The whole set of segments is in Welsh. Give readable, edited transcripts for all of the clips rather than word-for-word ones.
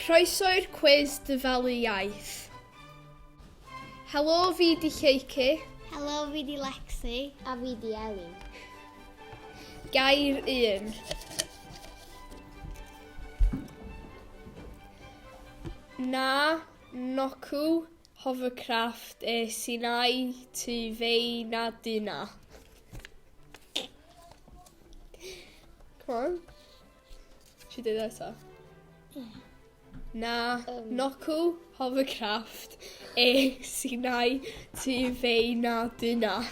Croeso i'r cwis dyfalu iaith. Helo, fi di Lleucu. Helo, fi di Lexi. A fi di Elin. Gair un. Na, nocw, hovercraft e sinai tu fei na duna. Come on. Ti dweud eto? Na, nocw, hovercraft, e sinai tu fei na duna.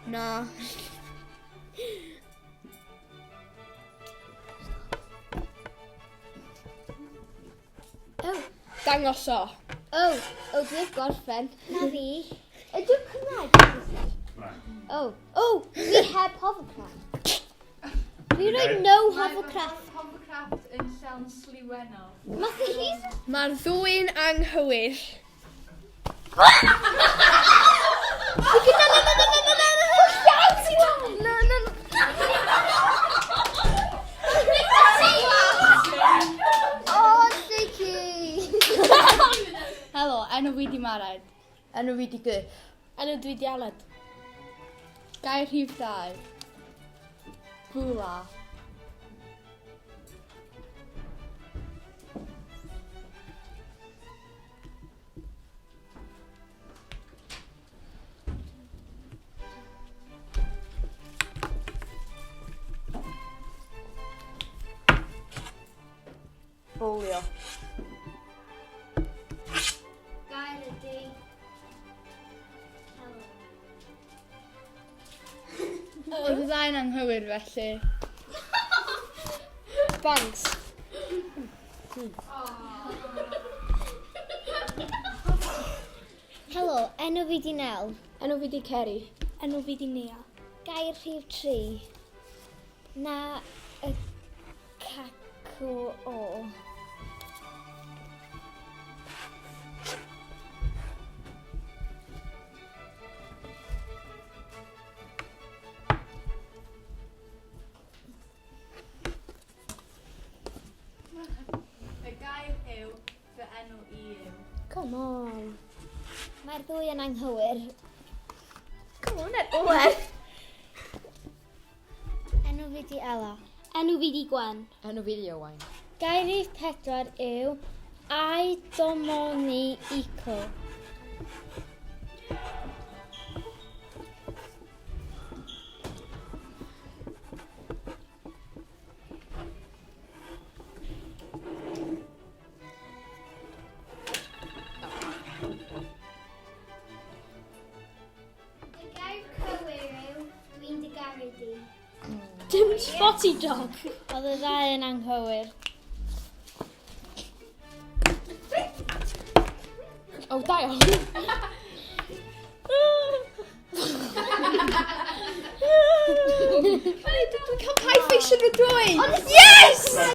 Na. Oh. Dangos o. Oh, oh, dwi'n gorffen. Na fi. Ydw Cymraeg? Oh, oh, fi heb hovercraft. Fi roi no hovercraft. Hovercraft yn llawn sliwennol. Math o hys... Mae'r ddwy'n anghywir. Na, na, na, na, na, na, na, na, na, na. Oh, sticky! Helo, enw fi di Mared. Enw fi di Gyff. Enw dwi di Aled. Gair rhif 2. Bwla. Bowlio. Gair ydy... Helo. Oedd y ddau'n anghywir felly. Banks. Helo, enw fi di Nel. Enw fi di Ceri. Enw fi di Nia. Gair rhif 3. Na y cacw o. Y gair yw fy enw i yw. Come on. Mae'r ddwy yn anghywir. Come on, Ed. Owen. Enw fi di Ella. Enw fi di Gwen. Enw fi di Owain. Gair rhif 4 yw I domoni eco. Y gair cywir yw dwi'n dy garu di. Dim spotty dog. Oedd y ddau yn anghywir. Oh, da iawn. Dwi'n cael pie face yn y dwy.